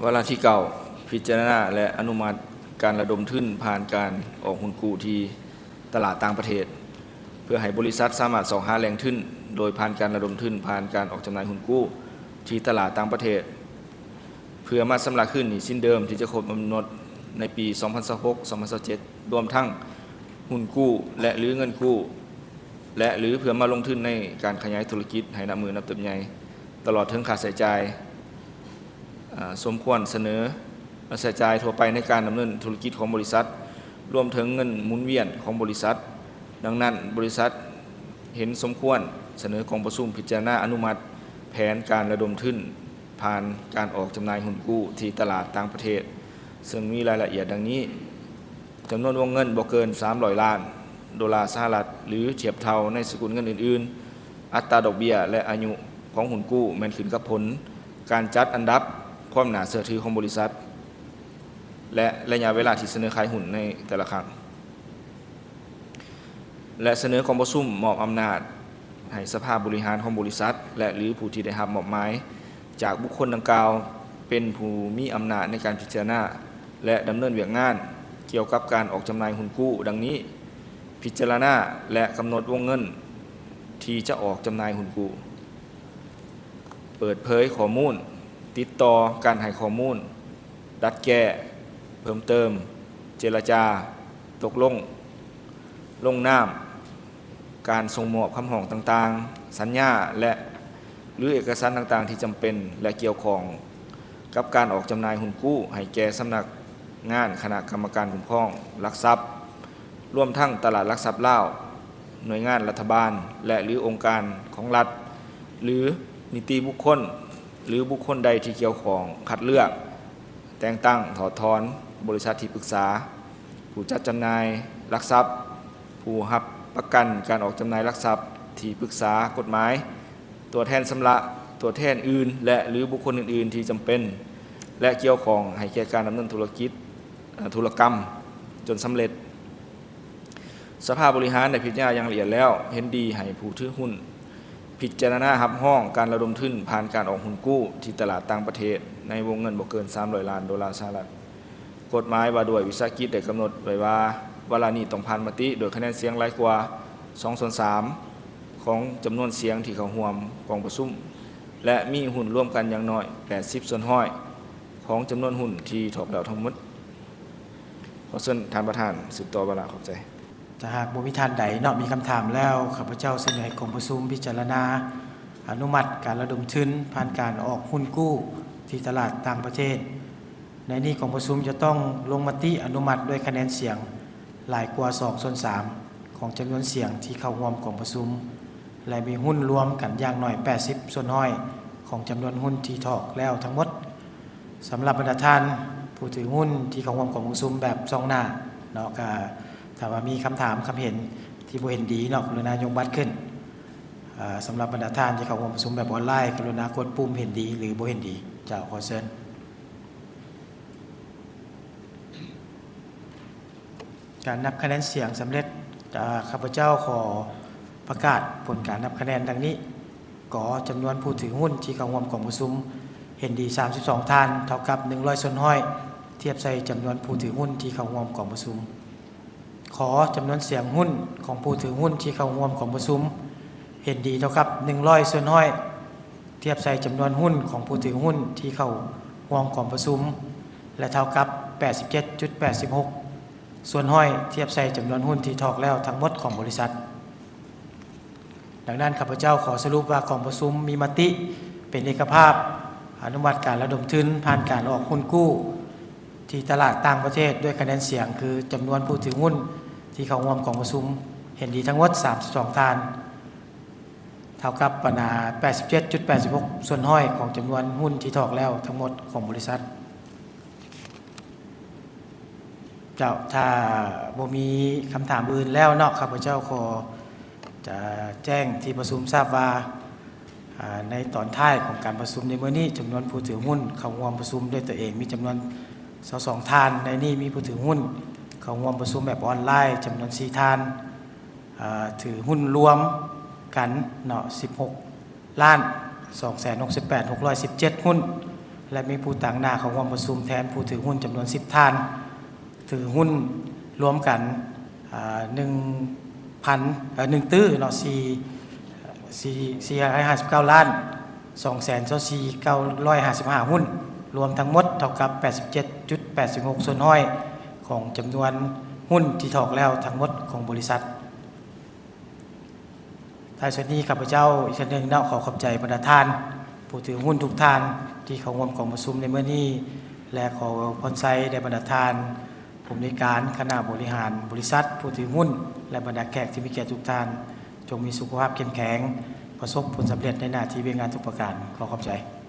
ວາລະທີເກົ້າ ພິຈາລະນາ ແລະ ອະນຸມັດການລະດົມທຶນຜ່ານການອອກຫຸ້ນກູ້ທີ່ຕະຫຼາດຕ່າງປະເທດ ເພື່ອໃຫ້ບໍລິສັດສາມາດຊອກຫາແຫຼ່ງທຶນໂດຍຜ່ານການລະດົມທຶນຜ່ານການອອກຈຳໜ່າຍຫຸ້ນກູ້ທີ່ຕະຫຼາດຕ່າງປະເທດ ເພື່ອມາຊຳລະຄືນໜີ້ສິນເດີມທີ່ຈະຄົບກຳນົດໃນປີສອງພັນຊາວຫົກ ສອງພັນຊາວເຈັດ ລວມທັງຫຸ້ນກູ້ ແລະ ຫຼື ເງິນກູ້ ແລະ ຫຼື ເພື່ອມາລົງທຶນໃນການຂະຫຍາຍທຸລະກິດໃຫ້ນັບມື້ນັບເຕີບໃຫຍ່ ຕະຫຼອດເຖິງຄ່າໃຊ້ຈ່າຍ ອາ ສົມຄວນສະເໜີ ຄ່າໃຊ້ຈ່າຍທົ່ວໄປໃນການດຳເນີນທຸລະກິດຂອງບໍລິສັດ ລວມເຖິງເງິນໝູນວຽນຂອງບໍລິສັດ. ດັ່ງນັ້ນ, ບໍລິສັດເຫັນສົມຄວນສະເໜີກອງປະຊຸມພິຈາລະນາອະນຸມັດແຜນການລະດົມທຶນ ຜ່ານການອອກຈຳໜ່າຍຫຸ້ນກູ້ທີ່ຕະຫຼາດຕ່າງປະເທດ, ເຊິ່ງມີລາຍລະອຽດດັ່ງນີ້: ຈຳນວນວົງເງິນບໍ່ເກີນສາມຮ້ອຍລ້ານໂດລາສະຫະລັດ ຫຼື ທຽບເທົ່າໃນສະກຸນເງິນອື່ນໆ. ອັດຕາດອກເບ້ຍ ແລະ ອາຍຸຂອງຫຸ້ນກູ້ແມ່ນຂຶ້ນກັບຜົນການຈັດອັນດັບຄວາມໜ້າເຊື່ອຖືຂອງບໍລິສັດ ແລະ ໄລຍະເວລາທີ່ສະເໜີຂາຍຫຸ້ນໃນແຕ່ລະຄັ້ງ. ແລະ ສະເໜີກອງປະຊຸມມອບອຳນາດໃຫ້ສະພາບໍລິຫານຂອງບໍລິສັດ ແລະ ຫຼື ຜູ້ທີ່ໄດ້ຮັບມອບໝາຍຈາກບຸກຄົນດັ່ງກ່າວ ເປັນຜູ້ມີອຳນາດໃນການພິຈາລະນາ ແລະ ດຳເນີນວຽກງານກ່ຽວກັບການອອກຈຳໜ່າຍຫຸ້ນກູ້ດັ່ງນີ້: ພິຈາລະນາ ແລະ ກຳນົດວົງເງິນທີ່ຈະອອກຈຳໜ່າຍຫຸ້ນກູ້. ເປີດເຜີຍຂໍ້ມູນ, ຕິດຕໍ່ການໃຫ້ຂໍ້ມູນ, ດັດແກ້, ເພີ່ມເຕີມ, ເຈລະຈາ, ຕົກລົງ, ລົງນາມ, ການສົ່ງມອບຄຳຮ້ອງຕ່າງໆ, ສັນຍາ ແລະ ຫຼື ເອກະສານຕ່າງໆທີ່ຈຳເປັນ ແລະ ກ່ຽວຂ້ອງກັບການອອກຈຳໜ່າຍຫຸ້ນກູ້ ໃຫ້ແກ່ສຳນັກງານຄະນະກຳມະການຄຸ້ມຄອງຫຼັກຊັບ, ລວມທັງຕະຫຼາດຫຼັກຊັບລາວ, ໜ່ວຍງານລັດຖະບານ ແລະ ຫຼື ອົງການຂອງລັດ ຫຼື ນິຕິບຸກຄົນ ຫຼື ບຸກຄົນໃດທີ່ກ່ຽວຂ້ອງຄັດເລືອກ, ແຕ່ງຕັ້ງ, ຖອດຖອນ, ບໍລິສັດທີ່ປຶກສາ, ຜູ້ຈັດຈຳໜ່າຍຫຼັກຊັບ, ຜູ້ຮັບປະກັນການອອກຈຳໜ່າຍຫຼັກຊັບ, ທີ່ປຶກສາກົດໝາຍ, ຕົວແທນຊຳລະ, ຕົວແທນອື່ນ ແລະ ຫຼື ບຸກຄົນອື່ນໆທີ່ຈຳເປັນ ແລະ ກ່ຽວຂ້ອງໃຫ້ແກ່ການດຳເນີນທຸລະກິດ, ທຸລະກຳຈົນສຳເລັດ. ສະພາບໍລິຫານໄດ້ພິຈາລະນາຢ່າງລະອຽດແລ້ວ ເຫັນດີໃຫ້ຜູ້ຖືຫຸ້ນພິຈາລະນາຮັບຮອງການລະດົມທຶນຜ່ານການອອກຫຸ້ນກູ້ທີ່ຕະຫຼາດຕ່າງປະເທດ ໃນວົງເງິນບໍ່ເກີນສາມຮ້ອຍລ້ານໂດລາສະຫະລັດ. ກົດໝາຍວ່າດ້ວຍວິສາຫະກິດໄດ້ກຳນົດໄວ້ວ່າ ວາລະນີ້ຕ້ອງຜ່ານມະຕິໂດຍຄະແນນສຽງຫຼາຍກວ່າສອງສ່ວນສາມຂອງຈຳນວນສຽງທີ່ເຂົ້າຮ່ວມກອງປະຊຸມ ແລະ ມີຫຸ້ນລວມກັນຢ່າງໜ້ອຍແປດສິບສ່ວນຮ້ອຍຂອງຈຳນວນຫຸ້ນທີ່ຖອກແລ້ວທັງໝົດ. ຂໍເຊີນທ່ານປະທານສືບຕໍ່ວາລະ. ຂອບໃຈ. ຖ້າຫາກບໍ່ມີທ່ານໃດເນາະ ມີຄຳຖາມແລ້ວ, ຂ້າພະເຈົ້າສະເໜີໃຫ້ກອງປະຊຸມພິຈາລະນາອະນຸມັດການລະດົມທຶນຜ່ານການອອກຫຸ້ນກູ້ທີ່ຕະຫຼາດຕ່າງປະເທດ. ໃນນີ້ກອງປະຊຸມຈະຕ້ອງລົງມະຕິອະນຸມັດດ້ວຍຄະແນນສຽງຫຼາຍກວ່າສອງສ່ວນສາມຂອງຈຳນວນສຽງທີ່ເຂົ້າຮ່ວມກອງປະຊຸມ ແລະ ມີຫຸ້ນລວມກັນຢ່າງໜ້ອຍແປດສິບສ່ວນຮ້ອຍຂອງຈຳນວນຫຸ້ນທີ່ຖອກແລ້ວທັງໝົດ. ສຳລັບບັນດາທ່ານຜູ້ຖືຫຸ້ນທີ່ເຂົ້າຮ່ວມກອງປະຊຸມແບບສ່ອງໜ້າເນາະ, ກະຖ້າວ່າມີຄຳຖາມຄຳເຫັນທີ່ບໍ່ເຫັນດີເນາະ, ກະລຸນາຍົກບັດຂຶ້ນ. ອາ, ສຳລັບບັນດາທ່ານທີ່ເຂົ້າຮ່ວມປະຊຸມແບບອອນລາຍ, ກະລຸນາກົດປຸ່ມເຫັນດີ ຫຼື ບໍ່ເຫັນດີ. ເຈົ້າ, ຂໍເຊີນ. ການນັບຄະແນນສຽງສຳເລັດ. ອາ, ຂ້າພະເຈົ້າຂໍປະກາດຜົນການນັບຄະແນນດັ່ງນີ້. ກ, ຈຳນວນຜູ້ຖືຫຸ້ນທີ່ເຂົ້າຮ່ວມກອງປະຊຸມເຫັນດີສາມສິບສອງທ່ານ, ເທົ່າກັບໜຶ່ງຮ້ອຍສ່ວນຮ້ອຍ ທຽບໃສ່ຈຳນວນຜູ້ຖືຫຸ້ນທີ່ເຂົ້າຮ່ວມກອງປະຊຸມ. ຂ, ຈຳນວນສຽງຫຸ້ນຂອງຜູ້ຖືຫຸ້ນທີ່ເຂົ້າຮ່ວມກອງປະຊຸມເຫັນດີເທົ່າກັບໜຶ່ງຮ້ອຍສ່ວນຮ້ອຍ ທຽບໃສ່ຈຳນວນຫຸ້ນຂອງຜູ້ຖືຫຸ້ນທີ່ເຂົ້າຮ່ວມກອງປະຊຸມ ແລະ ເທົ່າກັບແປດສິບເຈັດຈຸດແປດສິບຫົກສ່ວນຮ້ອຍ ທຽບໃສ່ຈຳນວນຫຸ້ນທີ່ຖອກແລ້ວທັງໝົດຂອງບໍລິສັດ. ດັ່ງນັ້ນ, ຂ້າພະເຈົ້າຂໍສະຫຼຸບວ່າກອງປະຊຸມມີມະຕິເປັນເອກະພາບອະນຸມັດການລະດົມທຶນຜ່ານການອອກຫຸ້ນກູ້ທີ່ຕະຫຼາດຕ່າງປະເທດດ້ວຍຄະແນນສຽງຄື ຈຳນວນຜູ້ຖືຫຸ້ນທີ່ເຂົ້າຮ່ວມກອງປະຊຸມເຫັນດີທັງໝົດສາມສິບສອງທ່ານ, ເທົ່າກັບປະມານແປດສິບເຈັດຈຸດແປດສິບຫົກສ່ວນຮ້ອຍຂອງຈຳນວນຫຸ້ນທີ່ຖອກແລ້ວທັງໝົດຂອງບໍລິສັດ. ເຈົ້າ, ຖ້າບໍ່ມີຄຳຖາມອື່ນແລ້ວເນາະ, ຂ້າພະເຈົ້າຂໍຈະແຈ້ງທີ່ປະຊຸມຊາບວ່າ, ອາ, ໃນຕອນທ້າຍຂອງການປະຊຸມໃນມື້ນີ້, ຈຳນວນຜູ້ຖືຫຸ້ນເຂົ້າຮ່ວມປະຊຸມດ້ວຍຕົວເອງມີຈຳນວນຊາວສອງທ່ານ. ໃນນີ້ມີຜູ້ຖືຫຸ້ນເຂົ້າຮ່ວມປະຊຸມແບບອອນລາຍຈຳນວນສີ່ທ່ານ, ອາ, ຖືຫຸ້ນລວມກັນເນາະ ສິບຫົກ ລ້ານສອງແສນຫົກສິບແປດ ຫົກຮ້ອຍສິບເຈັດຫຸ້ນ, ແລະ ມີຜູ້ຕາງໜ້າເຂົ້າຮ່ວມປະຊຸມແທນຜູ້ຖືຫຸ້ນຈຳນວນສິບທ່ານ, ຖືຫຸ້ນລວມກັນ ອາ ໜຶ່ງພັນ ເອີ ໜຶ່ງຕື້ເນາະ ສີ່ ສີ່ ສີ່ຮ້ອຍຫ້າສິບເກົ້າລ້ານ ສອງແສນຊາວສີ່ ເກົ້າຮ້ອຍຫ້າສິບຫ້າຫຸ້ນ, ລວມທັງໝົດເທົ່າກັບ ແປດສິບເຈັດຈຸດແປດສິບຫົກສ່ວນຮ້ອຍ ຂອງຈຳນວນຫຸ້ນທີ່ຖອກແລ້ວທັງໝົດຂອງບໍລິສັດ. ທ້າຍສຸດນີ້ ຂ້າພະເຈົ້າອີກເທື່ອໜຶ່ງເນາະ ຂໍຂອບໃຈບັນດາທ່ານຜູ້ຖືຫຸ້ນທຸກທ່ານທີ່ເຂົ້າຮ່ວມກອງປະຊຸມໃນມື້ນີ້ ແລະ ຂໍອວຍພອນໄຊແດ່ບັນດາທ່ານຜູ້ອຳນວຍການຄະນະບໍລິຫານບໍລິສັດ, ຜູ້ຖືຫຸ້ນ ແລະ ບັນດາແຂກທີ່ມີກຽດທຸກທ່ານ, ຈົ່ງມີສຸຂະພາບເຂັ້ມແຂງ, ປະສົບຜົນສຳເລັດໃນໜ້າທີ່ວຽກງານທຸກປະການ. ຂໍຂອບໃຈ.